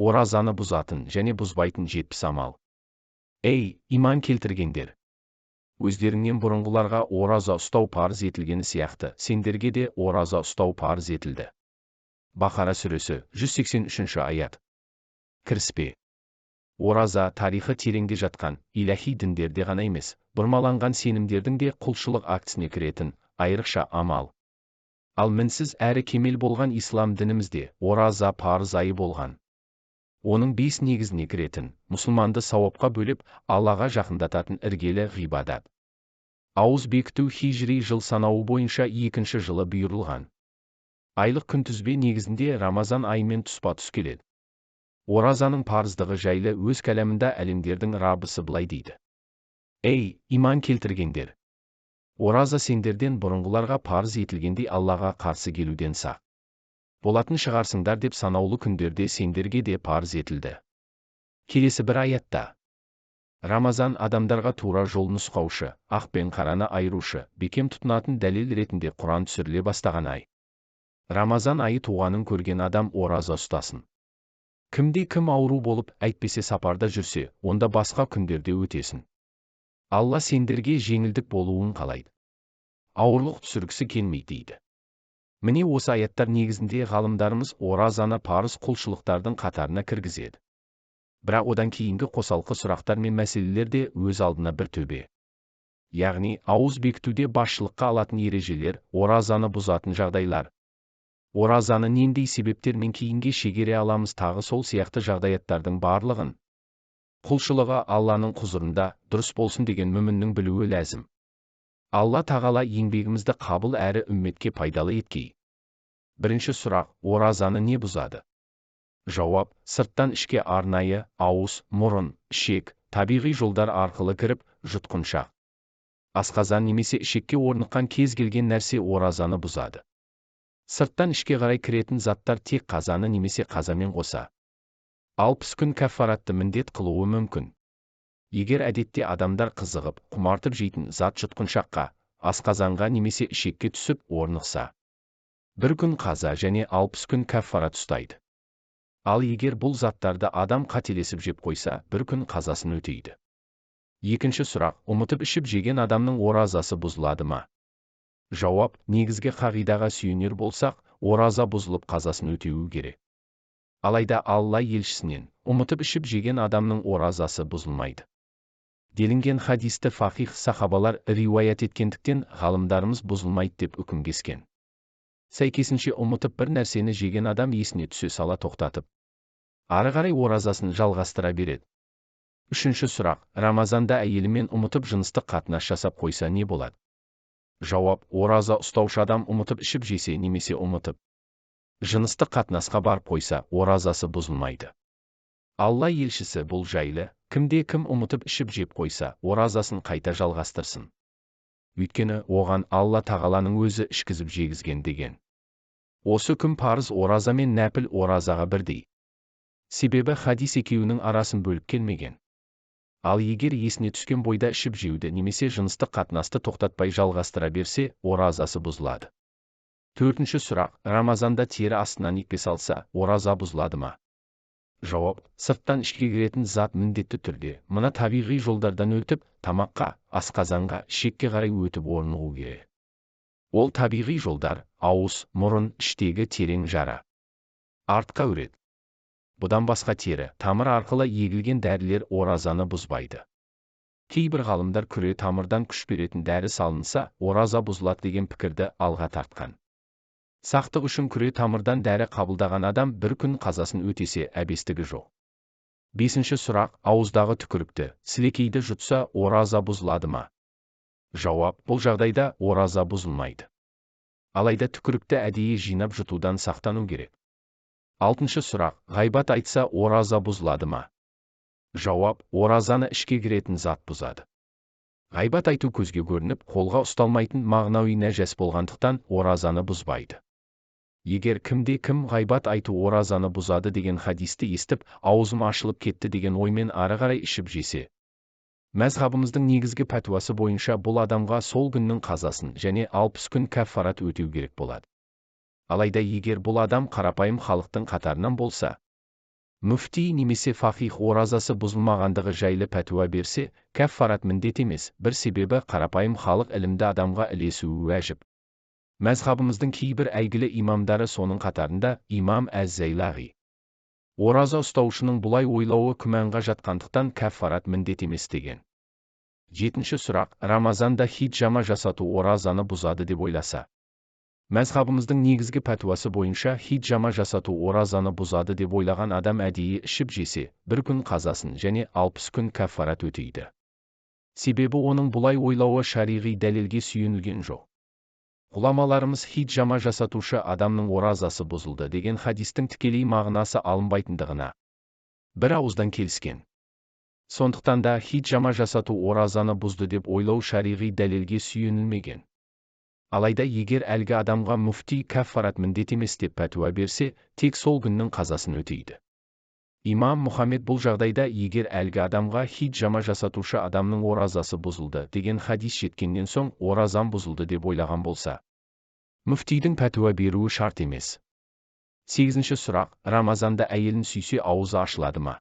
Оразаны бұзатын және бұзбайтын 70 амал. Ей, иман келтіргендер! Өздеріңнен бұрынғыларға ораза ұстау парыз етілгені сияқты, сендерге де ораза ұстау парыз етілді. Бақара сүресі, 183 аят. Кіріспе. Ораза тарихы тереңде жатқан, иләһи діндерде ғана емес, бұрмаланған сенімдердің де құлшылық актісіне кіретін айрықша амал. Ал мінсіз әрі кемел болған ислам дінімізде ораза парыз айы болған. Оның 5 негізіне кіретін, мұсылманды сауапқа бөлеп, Аллаға жақындататын іргелі ғибадат. Ауыз бекіту хижри жыл санауы бойынша 2-ші жылы бұйырылған. Айлық күнтізбе негізінде Рамазан айымен тұспа-тұс келеді. Оразаның парыздығы жайлы өз кәләмында әлемдердің Раббысы былай дейді. Ей, иман келтіргендер! Ораза сендерден бұрынғыларға парыз етілгендей Аллаға қарсы келуден сақ болатын шығарсыңдар деп санаулы күндерде сендерге де парыз етілді. Келесі бір аятта Рамазан адамдарға тура жол нұсқаушы, ақ пен қараны айырушы, бекем тұтынатын дәлел ретінде Құран түсіріле бастаған ай. Рамазан айы туғанын көрген адам ораза ұстасын. Кімде кім ауру болып, әйтпесе сапарда жүрсе, онда басқа күндерде өтесін. Алла сендерге жеңілдік болуын қалайды. Ауырлық түсіргісі келмейді дейді. Міне осы аяттар негізінде ғалымдарымыз оразаны парыз құлшылықтардың қатарына кіргізеді. Бірақ одан кейінгі қосалқы сұрақтар мен мәселелер де өз алдына бір төбе. Яғни, ауыз бекітуде басшылыққа алатын ережелер, оразаны бұзатын жағдайлар. Оразаны нендей себептермен кейінге шегере аламыз тағы сол сияқты жағдаяттардың барлығын. Құлшылығы Алланың құзырында дұрыс болсын деген мүміннің білуі ләзім. Алла тағала еңбегімізді қабыл әрі үмметке пайдалы еткей. Бірінші сұрақ, оразаны не бұзады? Жауап, сырттан ішке арнайы, ауыз, мұрын, ішек, табиғи жолдар арқылы кіріп, жұтқыншақ. Асқазан немесе ішекке орныққан кез келген нәрсе оразаны бұзады. Сырттан ішке қарай кіретін заттар тек қазаны немесе қазамен қоса 60 күн кәффаратты міндет қылуы мүмкін. Егер әдетте адамдар қызығып, құмартып жейтін зат жұтқыншаққа, асқазанға немесе ішекке түсіп орнықса, бір күн қаза және 60 күн кәффарат ұстайды. Ал егер бұл заттарды адам қателесіп жеп қойса, бір күн қазасын өтейді. Екінші сұрақ, ұмытып ішіп жеген адамның оразасы бұзылады ма? Жауап, негізгі қағидаға сүйенер болсақ, ораза бұзылып қазасын өтеуі керек. Алайда Алла елшісінен, ұмытып ішіп жеген адамның оразасы бұзылмайды делінген хадисті фақих сахабалар риуаят еткендіктен ғалымдарымыз бұзылмайды деп үкім кескен. Сәйкесінше ұмытып бір нәрсені жеген адам есіне түсе сала тоқтатып, ары қарай оразасын жалғастыра береді. Үшінші сұрақ, Рамазанда әйелімен ұмытып жыныстық қатынас жасап қойса не болады? Жауап, ораза ұстаушы адам ұмытып ішіп жесе немесе ұмытып жыныстық қатынасқа барып қойса, оразасы бұзылмайды. Алла елшісі бұл жайлы, кімде кім ұмытып ішіп жеп қойса, оразасын қайта жалғастырсын. Өйткені оған Алла тағаланың өзі ішкізіп жегізген деген. Осы күн парыз ораза мен нәпіл оразаға бірдей. Себебі хадис екеуінің арасын бөліп келмеген. Ал егер есіне түскен бойда ішіп жеуді немесе жыныстық қатынасты тоқтатпай жалғастыра берсе, оразасы бұзылады. Төртінші сұрақ, Рамазанда тері астынан екпе салса, ораза бұзылады ма? Жауап, сырттан ішке кіретін зат міндетті түрде мына табиғи жолдардан өтіп, тамаққа, асқазанға, ішекке қарай өтіп орнығу керек. Ол табиғи жолдар, ауыз, мұрын, іштегі терең жара. Артқа өреді. Бұдан басқа тері, тамыр арқылы егілген дәрілер оразаны бұзбайды. Кейбір ғалымдар күре тамырдан күш беретін дәрі салынса, ораза бұзылады деген пікірді алға тартқан. Сақтық үшін күре тамырдан дәрі қабылдаған адам бір күн қазасын өтесе әбестігі жоқ. Бесінші сұрақ, ауыздағы түкірікті, сілекейді жұтса, ораза бұзылады ма? Жауап, бұл жағдайда ораза бұзылмайды. Алайда түкірікті әдейі жинап жұтудан сақтану керек. Алтыншы сұрақ, ғайбат айтса, ораза бұзылады ма? Жауап, оразаны ішке кіретін зат бұзады. Ғайбат айту көзге көрініп, қолға ұсталмайтын мағнауи нәжәс болғандықтан оразаны бұзбайды. Егер кімде кім ғайбат айту оразаны бұзады деген хадисті естіп, аузым ашылып кетті деген оймен ары қарай ішіп жесе, мәзһабымыздың негізгі пәтуасы бойынша бұл адамға сол күннің қазасын және 60 күн кәффарат өтеу керек болады. Алайда егер бұл адам қарапайым халықтың қатарынан болса, Мүфти немесе фақих оразасы бұзылмағандығы жайлы пәтуа берсе, кәффарат міндет емес, бір себебі қарапайым халық ілімді адамға ілесуі уәжіп. Мәзһабымыздың кейбір әйгілі имамдары, соның қатарында имам әз-Зайлағи, ораза ұстаушының бұлай ойлауы күмәнға жатқандықтан, кәффарат міндет емес деген. Жетінші сұрақ: Рамазанда хиджама жасату оразаны бұзады деп ойласа. Мәзһабымыздың негізгі пәтуасы бойынша, хиджама жасату оразаны бұзады деп ойлаған адам әдейі ішіп жесе, бір күн қазасын және 60 күн кәффарат өтейді. Себебі оның бұлай ойлауы шариғи дәлелге сүйенілген жоқ. Ғұламаларымыз хиджама жасатушы адамның оразасы бұзылды деген хадистің тікелей мағынасы алынбайтындығына бір ауыздан келіскен. Сондықтан да хиджама жасату оразаны бұзды деп ойлау шариғи дәлелге сүйенілмеген. Алайда егер әлгі адамға мүфти кәффарат міндет емес деп пәтуа берсе, тек сол күннің қазасын өтейді. Имам Мұхаммед бұл жағдайда, егер әлгі адамға хиджама жасатушы адамның оразасы бұзылды деген хадис жеткеннен соң оразам бұзылды деп ойлаған болса, мүфтидің пәтуа беруі шарт емес. Сегізінші сұрақ: Рамазанда әйелін сүйсе, ауызы ашылады ма?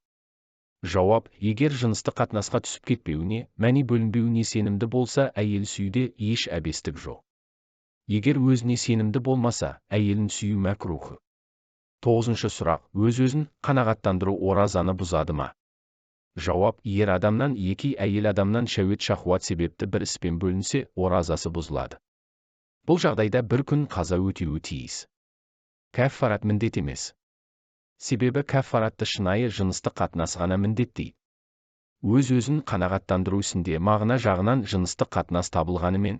Жауап: егер жыныстық қатынасқа түсіп кетпеуіне, мәни бөлінбеуіне сенімді болса, әйел сүюде еш әбестік жоқ. Егер өзіне сенімді болмаса, әйелін сүю мәкрух. Тоғызыншы сұрақ: өз-өзін қанағаттандыру оразаны бұзады ма? Жауап: ер адамнан яки әйел адамнан шәует, шахуат себепті бір іспен бөлінсе, оразасы бұзылады. Бұл жағдайда бір күн қаза өтеуі тиіс. Кәффарат міндет емес. Себебі кәффаратты шынайы жыныстық қатынас ғана міндеттейді. Өз-өзін қанағаттандыру ісінде мағына жағынан жыныстық қатынас табылғанымен,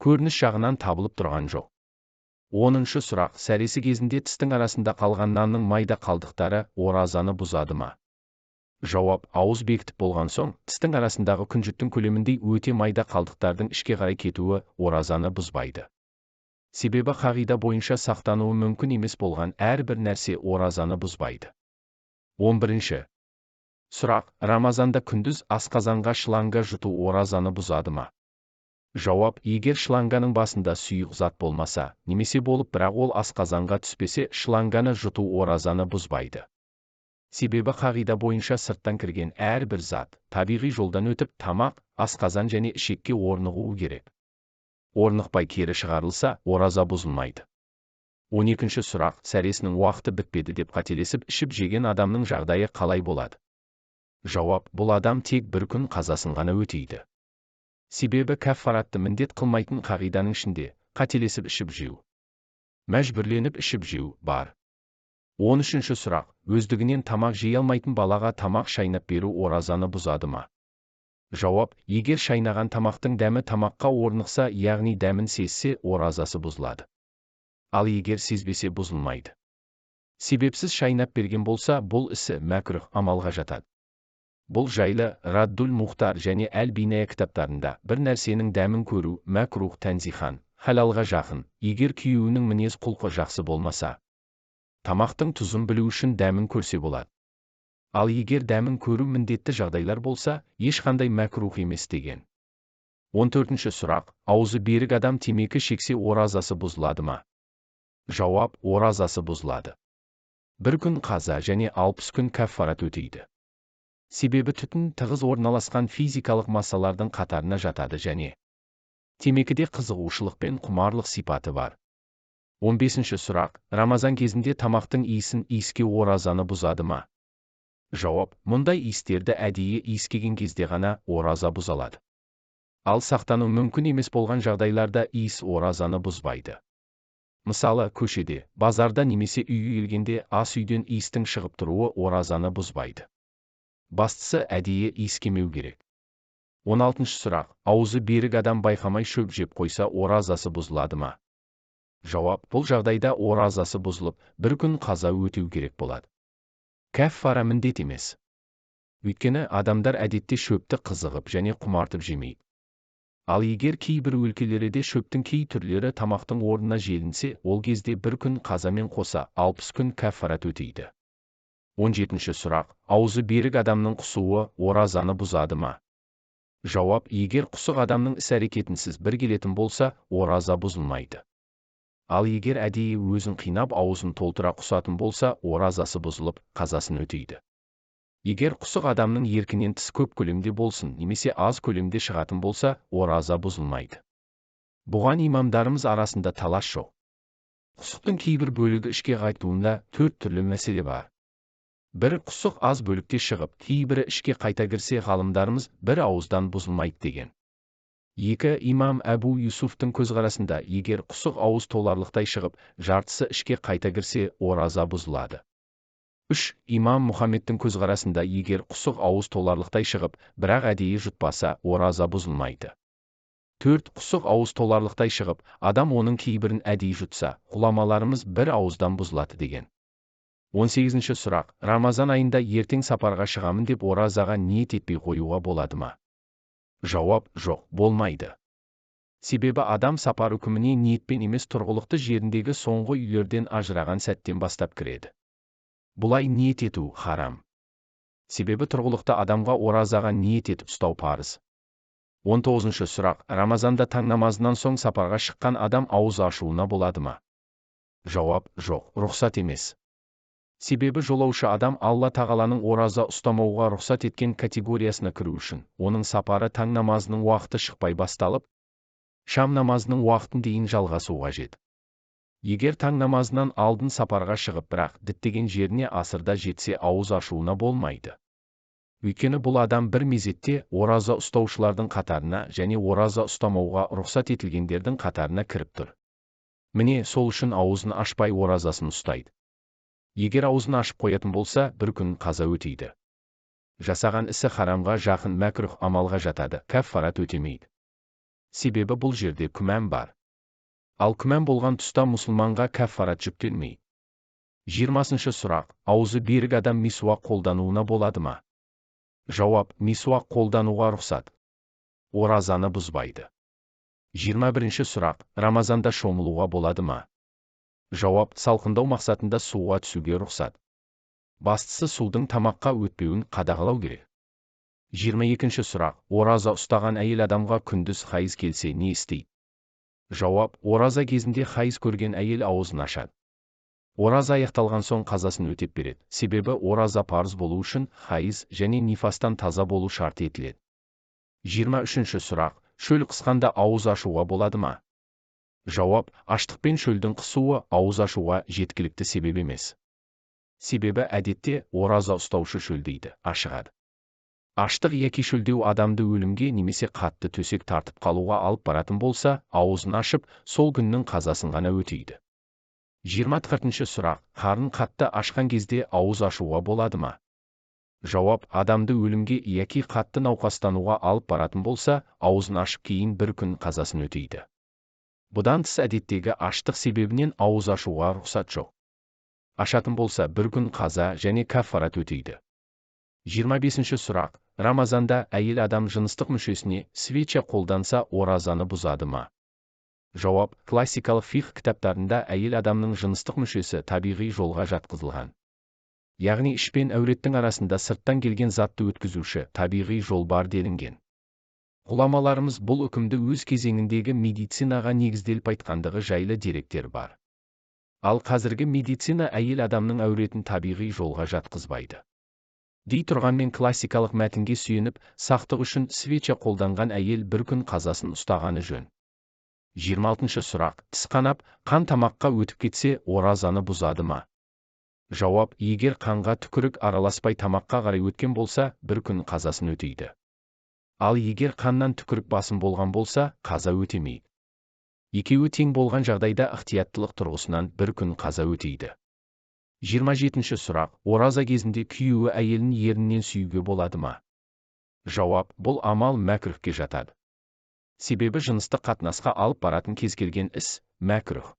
көрініс жағынан табылып тұрған жоқ. 10-шы сұрақ: сәресі кезінде тістің арасында қалған нанның майда қалдықтары оразаны бұзады ма? Жауап: ауыз бекітіп болған соң, тістің арасындағы күнжіттің көлеміндей өте майда қалдықтардың ішке қарай кетуі оразаны бұзбайды. Себебі қағида бойынша сақтануы мүмкін емес болған әрбір нәрсе оразаны бұзбайды. 11-ші сұрақ: Рамазанда күндіз асқазанға шланга жұту оразаны бұзады ма? Жауап: егер шланганың басында сұйық зат болмаса, немесе болып, бірақ ол асқазанға түспесе, шланганы жұту оразаны бұзбайды. Себебі қағида бойынша сырттан кірген әрбір зат табиғи жолдан өтіп, тамақ, асқазан және ішекке орнығуы керек. Орнықпай кері шығарылса, ораза бұзылмайды. 12-ші сұрақ: сәресінің уақыты бітпеді деп қателесіп ішіп жеген адамның жағдайы қалай болады? Жауап: бұл адам тек бір күн қазасын ғана өтейді. Себебі кәффаратты міндет қылмайтын қағиданың ішінде қателесіп ішіп жеу, мәжбүрленіп ішіп жеу бар. 13-ші сұрақ: өздігінен тамақ жей алмайтын балаға тамақ шайнап беру оразаны бұзады ма? Жауап: егер шайнаған тамақтың дәмі тамаққа орнықса, яғни дәмін сезсе, оразасы бұзылады. Ал егер сезбесе, бұзылмайды. Себепсіз шайнап берген болса, бұл ісі мәкрүһ амалға жатады. Бұл жайлы Раддул Мұхтар және Әл Биная кітаптарында бір нәрсенің дәмін көру мәкрух тәнзихан, халалға жақын, егер күйеуінің мінез құлқы жақсы болмаса, тамақтың тұзын білу үшін дәмін көрсе болады. Ал егер дәмін көру міндетті жағдайлар болса, ешқандай мәкрух емес деген. 14-ші сұрақ: аузы берік адам темекі шексе, оразасы бұзылады ма? Жауап: оразасы бұзылады. Бір күн қаза және 60 күн кәффарат өтейді. Себебі түтін тығыз орналасқан физикалық массалардың қатарына жатады және темекіде қызығушылық пен құмарлық сипаты бар. 15-ші сұрақ: Рамазан кезінде тамақтың иісін иіскеу оразаны бұзады ма? Жауап: мұндай иістерді әдейі иіскеген кезде ғана ораза бұзылады. Ал сақтану мүмкін емес болған жағдайларда иіс оразаны бұзбайды. Мысалы, көшеде, базарда немесе үйге келгенде ас үйден иістің шығып тұруы оразаны бұзбайды. Бастысы, әдейі иіскемеу керек. 16-шы сұрақ: аузы берік адам байқамай шөп жеп қойса, оразасы бұзылады ма? Жауап: бұл жағдайда оразасы бұзылып, бір күн қаза өтеу керек болады. Кәффара міндет емес. Өйткені адамдар әдетте шөпті қызығып және құмартып жемейді. Ал егер кейбір өлкелерде шөптің кей түрлері тамақтың орнына желінсе, ол кезде бір күн қазамен қоса 60 күн кәффарат өтейді. 17-ші сұрақ: аузы берік адамның құсуы оразаны бұзады ма? Жауап: егер құсық адамның іс-әрекетінсіз бір келетін болса, ораза бұзылмайды. Ал егер әдейі өзін қинап аузын толтыра құсатын болса, оразасы бұзылып, қазасын өтейді. Егер құсық адамның еркінен тыс көп көлемде болсын, немесе аз көлемде шығатын болса, ораза бұзылмайды. Бұған имамдарымыз арасында талас жоқ. Құсықтың кейбір бөлігі ішке қайтуында төрт түрлі мәселе бар. Бір, құсық аз бөлікте шығып, кейбірі ішке қайта кірсе, ғалымдарымыз бір ауыздан бұзылмайды деген. Екі, имам Әбу Юсуфтың көзқарасында, егер құсық ауыз толарлықтай шығып, жартысы ішке қайта кірсе, ораза бұзылады. Үш, имам Мұхаммедтің көзқарасында, егер құсық ауыз толарлықтай шығып, бірақ әдейі жұтпаса, ораза бұзылмайды. Төрт, құсық ауыз толарлықтай шығып, адам оның кейбірін әдейі жұтса, ғұламаларымыз бір ауыздан бұзылады деген. 18-ші сұрақ. Рамазан айында ертең сапарға шығамын деп оразаға ниет етпей қоюға болады ма? Жауап: жоқ, болмайды. Себебі адам сапар үкіміне ниетпен емес, тұрғылықты жеріндегі соңғы үйлерден ажыраған сәттен бастап кіреді. Бұлай ниет ету харам. Себебі тұрғылықты адамға оразаға ниет етіп ұстау парыз. 19-шы сұрақ. Рамазанда таң намазынан соң сапарға шыққан адам ауыз ашуына болады ма? Жауап: жоқ, рұқсат емес. Себебі жолаушы адам Алла Тағаланың ораза ұстамауға рұқсат еткен категориясына кіру үшін, оның сапары таң намазының уақыты шықпай басталып, шам намазының уақытын дейін жалғасу қажет. Егер таң намазынан алдын сапарға шығып, бірақ діттеген жеріне асырда жетсе, ауыз ашуына болмайды. Өйткені бұл адам бір мезетте ораза ұстаушылардың қатарына және ораза ұстамауға рұқсат етілгендердің қатарына кіріп тұр. Міне, сол үшін аузын ашпай оразасын ұстайды. Егер аузын ашып қоятын болса, бір күн қаза өтейді. Жасаған ісі харамға жақын мәкрух амалға жатады, кәффарат өтемейді. Себебі бұл жерде күмән бар. Ал күмән болған тұста мұсылманға кәффарат жүктелмейді. 20-шы сұрақ. Аузы берік адам мисуақ қолдануына болады ма? Жауап: мисуақ қолдануға рұқсат. Оразаны бұзбайды. 21-ші сұрақ. Рамазанда шомылуға болады ма? Жауап: салқындау мақсатында суға түсуге рұқсат. Бастысы судың тамаққа өтпеуін қадағалау керек. 22-ші сұрақ. Ораза ұстаған әйел адамға күндіз хайыз келсе не істейді? Жауап: ораза кезінде хайыз көрген әйел аузын ашады. Ораза аяқталған соң қазасын өтеп береді. Себебі ораза парыз болу үшін хайыз және нифастан таза болу шарт етіледі. 23-ші сұрақ. Шөл қысқанда ауыз ашуға болады ма? Жауап: аштық пен шөлдің қысуы ауыз ашуға жеткілікті себеп емес. Себебі әдетте ораза ұстаушы шөлдейді, ашығады. Аштық яки шөлдеу адамды өлімге немесе қатты төсек тартып қалуға алып баратын болса, аузын ашып, сол күннің қазасын ғана өтейді. 24-ші сұрақ. Қарын қатты ашқан кезде ауыз ашуға болады ма? Жауап: адамды өлімге яки қатты науқастануға алып баратын болса, аузын ашып кейін бір күн қазасын өтейді. Бұдан тыс әдеттегі аштық себебінен ауыз ашуға рұқсат жоқ. Ашатын болса, бір күн қаза және кәффарат өтейді. 25-ші сұрақ. Рамазанда әйел адам жыныстық мүшесіне свеча қолданса, оразаны бұзады ма? Жауап: классикалық фиқх кітаптарында әйел адамның жыныстық мүшесі табиғи жолға жатқызылған. Яғни іш пен әуреттің арасында сырттан келген затты өткізуші табиғи жол бар делінген. Ғұламаларымыз бұл үкімді өз кезеңіндегі медицинаға негізделіп айтқандығы жайлы деректер бар. Ал қазіргі медицина әйел адамның әуретін табиғи жолға жатқызбайды. Дей тұрғанмен классикалық мәтінге сүйеніп, сақтық үшін свеча қолданған әйел бір күн қазасын ұстағаны жөн. 26-шы сұрақ. Тіс қанап, қан тамаққа өтіп кетсе, оразаны бұзады ма? Жауап: егер қанға түкірік араласпай тамаққа қарай өткен болса, бір күн қазасын өтейді. Ал егер қаннан түкірік басым болған болса, қаза өтемейді. Екеуі тең болған жағдайда ықтияттылық тұрғысынан бір күн қаза өтейді. 27-ші сұрақ. Ораза кезінде күйеуі әйелін еріннен сүюге болады ма? Жауап: бұл амал мәкрүхке жатады. Себебі жыныстық қатынасқа алып баратын кез келген іс мәкрүх.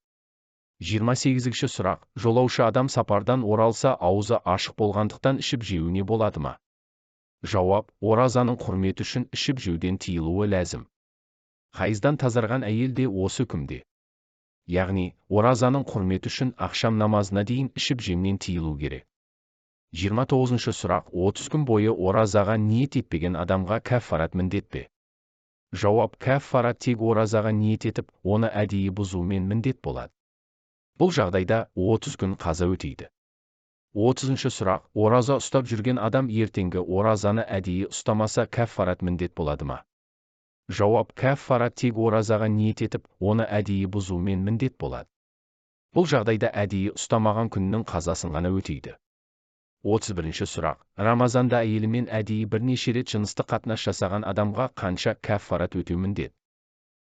28-ші сұрақ. Жолаушы адам сапардан оралса, аузы ашық болғандықтан ішіп жеуіне болады ма? Жауап: оразаның құрметі үшін ішіп жеуден тыйылуы ләзім. Хайыздан тазарған әйел де осы үкімде. Яғни, оразаның құрметі үшін ақшам намазына дейін ішіп жемнен тыйылу керек. 29-шы сұрақ. 30 күн бойы оразаға ниет етпеген адамға кәффарат міндет пе? Жауап: кәффарат тек оразаға ниет етіп, оны әдейі бұзумен міндет болады. Бұл жағдайда 30 күн қаза өтейді. 30-шы сұрақ. Ораза ұстап жүрген адам ертеңгі оразаны әдейі ұстамаса, кәффарат міндет болады ма? Жауап: кәффарат тек оразаға ниет етіп, оны әдейі бұзумен міндет болады. Бұл жағдайда әдейі ұстамаған күннің қазасын ғана өтейді. 31-ші сұрақ. Рамазанда әйелімен әдейі бірнеше рет жыныстық қатынас жасаған адамға қанша кәффарат өтеу міндет?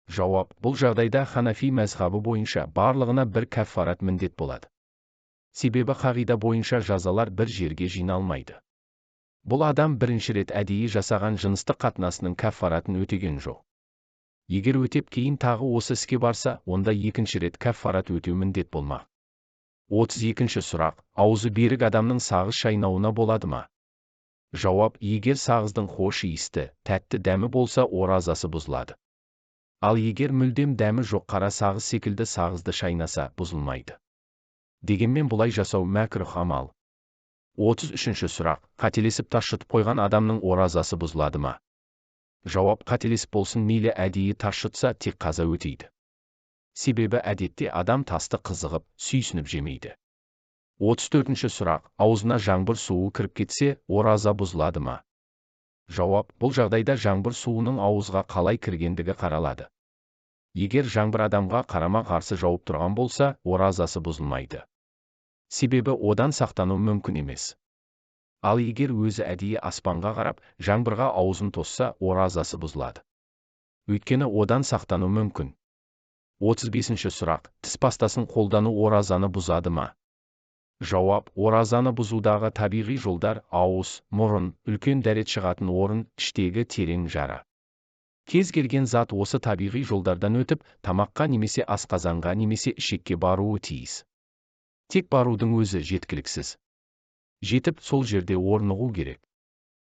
Жауап: бұл жағдайда Ханафи мәзһабы бойынша барлығына бір кәффарат міндет болады. Себебі қағида бойынша жазалар бір жерге жиналмайды. Бұл адам бірінші рет әдейі жасаған жыныстық қатынасының кәффаратын өтеген жоқ. Егер өтеп кейін тағы осы іске барса, онда екінші рет кәффарат өтеу міндет болмақ. 32-ші сұрақ. Аузы берік адамның сағыз шайнауына болады ма? Жауап: егер сағыздың хош иісті, тәтті дәмі болса, оразасы бұзылады. Ал егер мүлдем дәмі жоқ қара сағыз секілді сағызды шайнаса, бұзылмайды. Дегенмен бұлай жасау мәкрух амал. 33-ші сұрақ. Қателесіп тас жұтып қойған адамның оразасы бұзылады ма? Жауап: қателесіп болсын, мейлі әдейі тас жұтса, тек қаза өтейді. Себебі әдетте адам тасты қызығып, сүйсініп жемейді. 34-ші сұрақ. Аузына жаңбыр суы кіріп кетсе, ораза бұзылады ма? Жауап: бұл жағдайда жаңбыр суының ауызға қалай кіргендігі қаралады. Егер жаңбыр адамға қарама-қарсы жауып тұрған болса, оразасы бұзылмайды. Себебі одан сақтану мүмкін емес. Ал егер өзі әдейі аспанға қарап, жаңбырға аузын тосса, оразасы бұзылады. Өйткені одан сақтану мүмкін. 35-ші сұрақ. Тіс пастасын қолдану оразаны бұзады ма? Жауап: оразаны бұзудағы табиғи жолдар ауыз, мұрын, үлкен дәрет шығатын орын, іштегі терең жара. Кез келген зат осы табиғи жолдардан өтіп, тамаққа немесе асқазанға немесе ішекке баруы тиіс. Тек барудың өзі жеткіліксіз. Жетіп, сол жерде орнығу керек.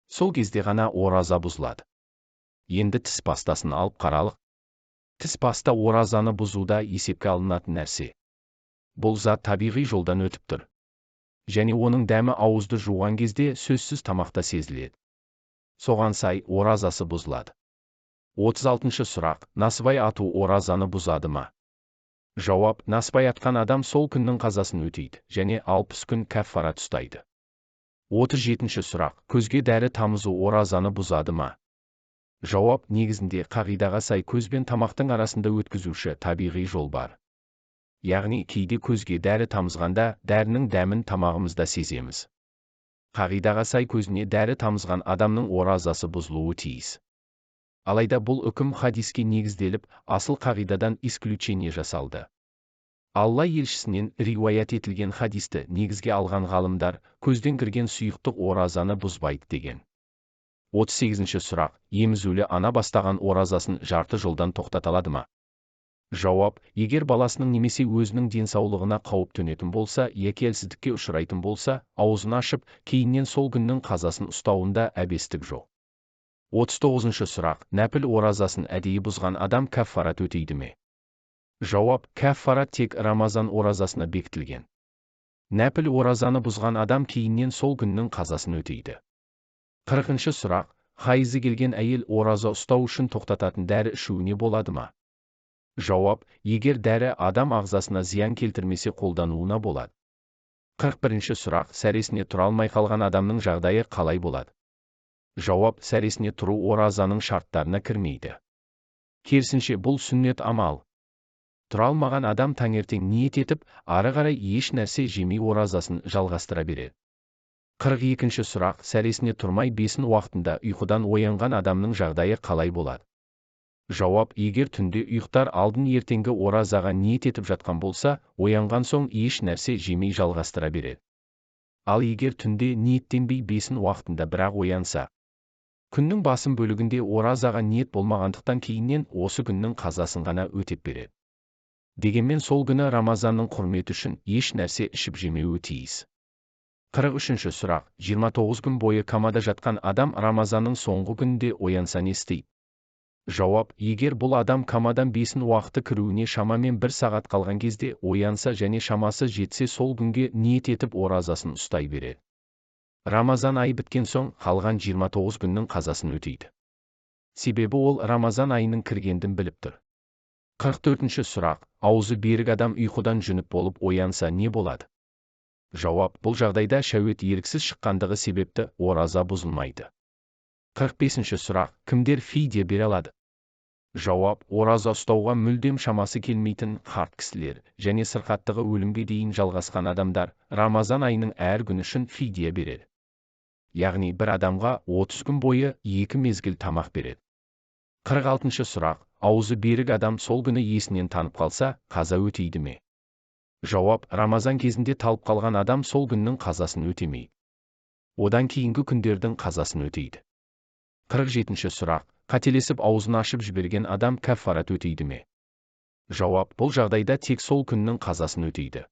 Сол кезде ғана ораза бұзылады. Енді тіс пастасын алып қаралық. Тіс паста оразаны бұзуда есепке алынатын нәрсе. Бұл зат табиғи жолдан өтіп тұр. Және оның дәмі ауызды жуған кезде сөзсіз тамақта сезіледі. Соған сай оразасы бұзылады. 36-шы сұрақ. Насыбай ату оразаны бұзады ма? Жауап: насыбай атқан адам сол күннің қазасын өтейді және 60 күн кәффарат ұстайды. 37-ші сұрақ. Көзге дәрі тамызу оразаны бұзады ма? Жауап: негізінде қағидаға сай көз бен тамақтың арасында өткізуші табиғи жол бар. Яғни кейде көзге дәрі тамызғанда дәрінің дәмін тамағымызда сеземіз. Қағидаға сай көзіне дәрі тамызған адамның оразасы бұзылуы тиіс. Алайда бұл үкім хадиске негізделіп, асыл қағидадан исключение жасалды. Алла елшісінен риуаят етілген хадисті негізге алған ғалымдар көзден кірген сұйықтық оразаны бұзбайды деген. 38-ші сұрақ. Емізулі ана бастаған оразасын жарты жолдан тоқтата алады ма? Жауап: егер баласының немесе өзінің денсаулығына қауіп төнетін болса, яки әлсіздікке ұшырайтын болса, аузын ашып, кейіннен сол күннің қазасын ұстауында әбестік жоқ. 39-шы сұрақ. Нәпіл оразасын әдейі бұзған адам кәффарат өтейді ме? Жауап: кәффарат тек Рамазан оразасына бекітілген. Нәпіл оразаны бұзған адам кейіннен сол күннің қазасын өтейді. 40-шы сұрақ. Хайызы келген әйел ораза ұстау үшін тоқтататын дәрі ішуіне болады ма? Жауап: егер дәрі адам ағзасына зиян келтірмесе, қолдануына болады. 41-ші сұрақ. Сәресіне тұра алмай қалған адамның жағдайы қалай болады? Жауап: сәресіне тұру оразаның шарттарына кірмейді. Керісінше, бұл сүннет амал. Тұра алмаған адам таңертең ниет етіп, ары қарай еш нәрсе жемей оразасын жалғастыра береді. 42-ші сұрақ. Сәресіне тұрмай бесін уақытында ұйқыдан оянған адамның жағдайы қалай болады? Жауап: егер түнде ұйықтар алдын ертеңгі оразаға ниет етіп жатқан болса, оянған соң еш нәрсе жемей жалғастыра береді. Ал егер түнде ниеттенбей бесін уақытында бірақ оянса, күннің басым бөлігінде оразаға ниет болмағандықтан кейіннен осы күннің қазасын ғана өтеп береді. Дегенмен сол күні Рамазанның құрметі үшін еш нәрсе ішіп жемеуі тиіс. 43-ші сұрақ. 29 күн бойы комада жатқан адам Рамазанның соңғы күнінде оянса не істейді? Жауап: егер бұл адам комадан бесін уақыты кіруіне шамамен 1 сағат қалған кезде оянса және шамасы жетсе, сол күнге ниет етіп оразасын ұстай береді. Рамазан айы біткен соң қалған 29 күннің қазасын өтейді. Себебі ол Рамазан айының кіргендін біліп тұр. 44-ші сұрақ. Аузы берік адам ұйқыдан жүніп болып оянса не болады? Жауап: бұл жағдайда шәует еріксіз шыққандығы себепті ораза бұзылмайды. 45-ші сұрақ. Кімдер фидия бере алады? Жауап: ораза ұстауға мүлдем шамасы келмейтін қарт кісілер және сырқаттығы өлімге дейін жалғасқан адамдар Рамазан айының әр күні үшін фидия береді. Яғни бір адамға 30 күн бойы 2 мезгіл тамақ береді. 46-шы сұрақ. Аузы берік адам сол күні есінен танып қалса, қаза өтейді ме? Жауап: Рамазан кезінде талып қалған адам сол күннің қазасын өтемейді. Одан кейінгі күндердің қазасын өтейді. 47-ші сұрақ. Қателесіп аузын ашып жіберген адам кәффарат өтейді ме? Жауап: бұл жағдайда тек сол күннің қазасын өтейді.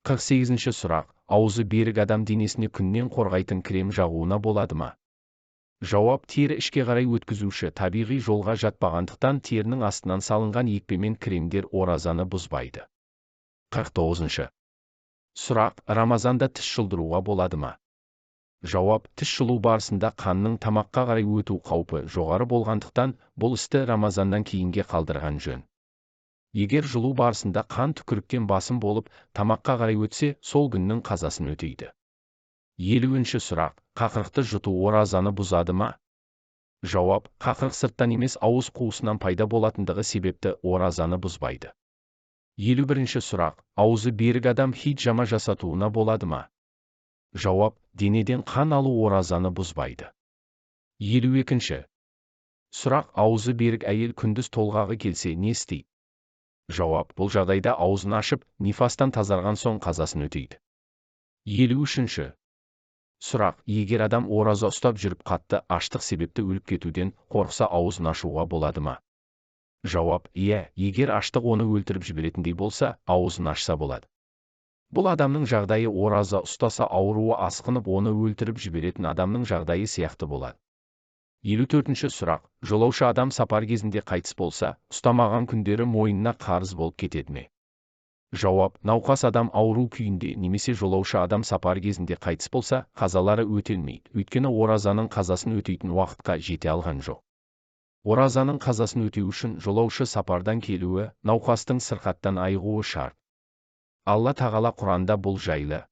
48-ші сұрақ. Аузы берік адам денесіне күннен қорғайтын крем жағуына болады ма? Жауап: тері ішке қарай өткізуші табиғи жолға жатпағандықтан терінің астынан салынған екпемен кремдер оразаны бұзбайды. 49-шы сұрақ. Рамазанда тіс жұлдыруға болады ма? Жауап: тіс жұлу барысында қанның тамаққа қарай өту қаупі жоғары болғандықтан, бұл істі Рамазаннан кейінге қалдырған жөн. Егер жұлу барысында қан түкіріктен басым болып, тамаққа қарай өтсе, сол күннің қазасын өтейді. 50-ші сұрақ. Қақырықты жұту оразаны бұзады ма? Жауап: қақырық сырттан емес ауыз қуысынан пайда болатындығы себепті оразаны бұзбайды. 51-ші сұрақ. Аузы берік адам хиджама жасатуына болады ма? Жауап: денеден қан алу оразаны бұзбайды. 52-ші сұрақ. Аузы берік әйел күндіз толғағы келсе не істейді? Жауап: бұл жағдайда аузын ашып, нифастан тазарған соң қазасын өтейді. 53-ші сұрақ. Егер адам ораза ұстап жүріп қатты аштық себепті өліп кетуден қорықса, аузын ашуға болады ма? Жауап: иә, егер аштық оны өлтіріп жіберетіндей болса, аузын ашса болады. Бұл адамның жағдайы ораза ұстаса ауруы асқынып оны өлтіріп жіберетін адамның жағдайы сияқты болады. 54-ші сұрақ. Жолаушы адам сапар кезінде қайтыс болса, ұстамаған күндері мойнына қарыз болып кетеді ме? Жауап: науқас адам ауру күйінде немесе жолаушы адам сапар кезінде қайтыс болса, қазалары өтелмейді, өйткені оразаның қазасын өтейтін уақытқа жете алған жоқ. Оразаның қазасын өтеу үшін жолаушы сапардан келуі, науқастың сырқаттан айығуы шарт. Алла Тағала Құранда бұл жайлы: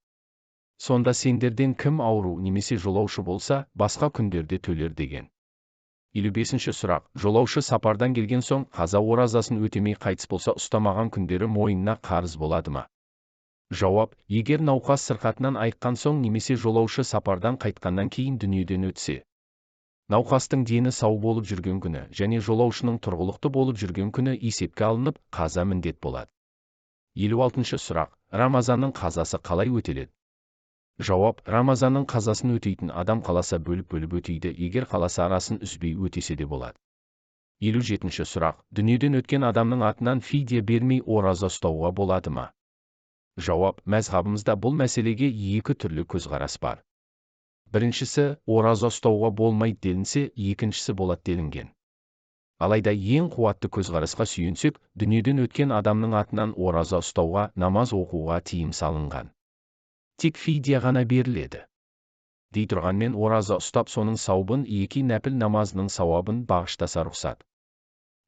сонда сендерден кім ауру немесе жолаушы болса, басқа күндерде төлер деген. 55-ші сұрақ. Жолаушы сапардан келген соң қаза оразасын өтемей қайтыс болса, ұстамаған күндері мойнына қарыз болады ма? Жауап: егер науқас сырқатынан айыққан соң немесе жолаушы сапардан қайтқаннан кейін дүниеден өтсе, науқастың дені сау болып жүрген күні және жолаушының тұрғылықты болып жүрген күні есепке алынып, қаза міндет болады. 56-шы сұрақ. Рамазанның қазасы қалай өтеледі? Жауап: Рамазанның қазасын өтейтін адам қаласа бөліп-бөліп өтейді, егер қаласа арасын үзбей өтесе де болады. 57-ші сұрақ. Дүниеден өткен адамның атынан фидия бермей ораза ұстауға болады ма? Жауап: мәзһабымызда бұл мәселеге екі түрлі көзқарас бар. Біріншісі, ораза ұстауға болмайды делінсе, екіншісі болады делінген. Алайда ең қуатты көзқарасқа сүйенсек, дүниеден өткен адамның атынан ораза ұстауға, намаз оқуға тыйым салынған. Тек фидия ғана беріледі. Дей тұрғанмен ораза ұстап соның сауабын екі нәпіл намазының сауабын бағыштаса рұқсат.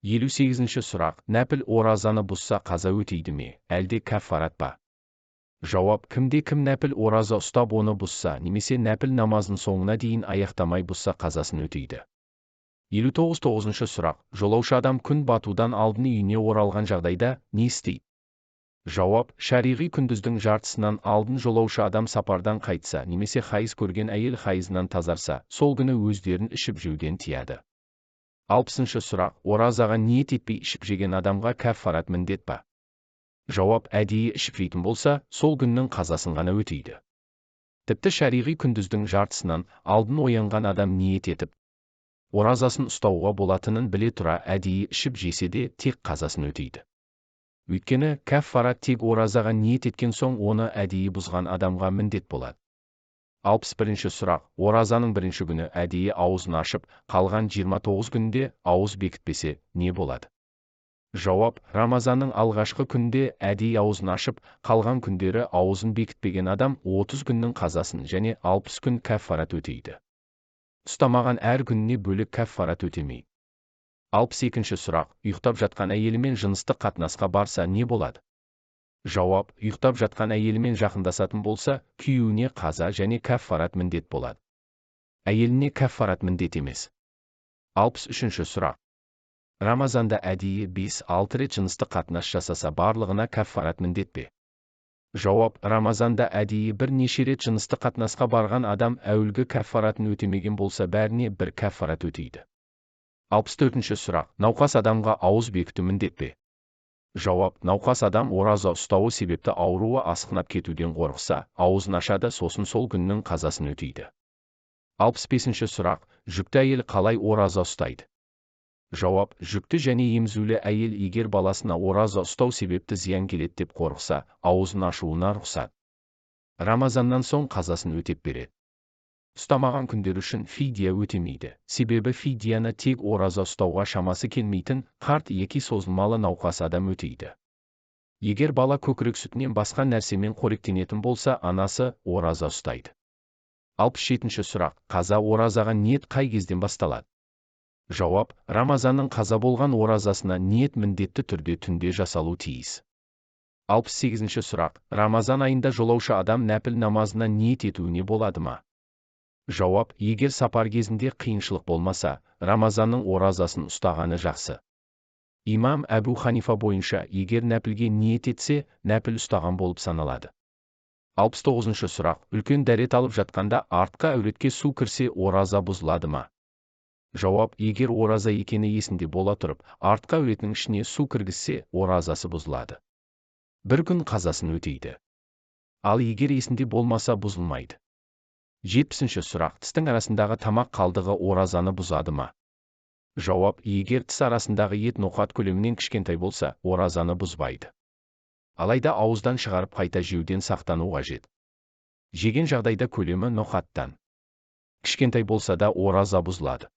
58-ші сұрақ. Нәпіл оразаны бұзса қаза өтейді ме, әлде кәффарат па? Жауап: кімде кім нәпіл ораза ұстап оны бұзса, немесе нәпіл намазын соңына дейін аяқтамай бұзса қазасын өтейді. 59-шы сұрақ. Жолаушы адам күн батудан алдын үйіне оралған жағдайда не істейді? Жауап: шариғи күндіздің жартысынан алдын жолаушы адам сапардан қайтса, немесе хайыз көрген әйел хайызынан тазарса, сол күні өздерін ішіп жеуден тияды. 60-шы сұрақ. Оразаға ниет етпей ішіп жеген адамға кәффарат міндет па? Жауап: әдейі ішіп жейтін болса, сол күннің қазасын ғана өтейді. Тіпті шариғи күндіздің жартысынан алдын оянған адам ниет етіп, оразасын ұстауға болатынын біле тұра әдейі ішіп жесе де тек қазасын өтейді. Өйткені кәффарат тек оразаға ниет еткен соң оны әдейі бұзған адамға міндет болады. 61-ші сұрақ. Оразаның бірінші күні әдейі аузын ашып, қалған 29 күнде ауыз бекітпесе не болады? Жауап: Рамазанның алғашқы күнде әдейі аузын ашып, қалған күндері аузын бекітпеген адам 30 күннің қазасын және 60 күн кәффарат өтейді. Ұстамаған әр күніне бөлек кәффарат өтемейді. 62-ші сұрақ. Ұйықтап жатқан әйелімен жыныстық қатынасқа барса не болады? Жауап: ұйықтап жатқан әйелімен жақындасатын болса, күйеуіне қаза және кәффарат міндет болады. Әйеліне кәффарат міндет емес. 63-ші сұрақ. Рамазанда әдейі 5-6 рет жыныстық қатынас жасаса, барлығына кәффарат міндет пе? Жауап: Рамазанда әдейі бірнеше рет жыныстық қатынасқа барған адам әуелгі кәффаратын өтемеген болса, бәріне бір кәффарат өтейді. 64-ші сұрақ. Науқас адамға ауыз бекіту міндет пе? Жауап: науқас адам ораза ұстауы себепті ауруы асқынап кетуден қорықса, аузын ашады, сосын сол күннің қазасын өтейді. 65-ші сұрақ. Жүкті әйел қалай ораза ұстайды? Жауап: жүкті және емізулі әйел егер баласына ораза ұстау себепті зиян келеді деп қорықса, аузын ашуына рұқсат. Рамазаннан соң қазасын өтеп береді. Ұстамаған күндер үшін фидия өтемейді, себебі фидияны тек ораза ұстауға шамасы келмейтін қарт яки созылмалы науқас адам өтейді. Егер бала көкірек сүтінен басқа нәрсемен қоректенетін болса, анасы ораза ұстайды. 67-ші сұрақ. Қаза оразаға ниет қай кезден басталады? Жауап: Рамазанның қаза болған оразасына ниет міндетті түрде түнде жасалу тиіс. 68-ші сұрақ. Рамазан айында жолаушы адам нәпіл намазына ниет етуіне болады ма? Жауап: егер сапар кезінде қиыншылық болмаса, Рамазанның оразасын ұстағаны жақсы. Имам Әбу Ханифа бойынша, егер нәпілге ниет етсе, нәпіл ұстаған болып саналады. 69-шы сұрақ. Үлкен дәрет алып жатқанда артқы әуретке су кірсе, ораза бұзылады ма? Жауап: егер ораза екені есінде бола тұрып, артқы әуретінің ішіне су кіргізсе, оразасы бұзылады. Бір күн қазасын өтейді. Ал егер есінде болмаса, бұзылмайды. 70-ші сұрақ. Тістің арасындағы тамақ қалдығы оразаны бұзады ма? Жауап: егер тіс арасындағы ет ноқат көлемінен кішкентай болса, оразаны бұзбайды. Алайда ауыздан шығарып қайта жеуден сақтану қажет. Жеген жағдайда көлемі ноқаттан кішкентай болса да, ораза бұзылады.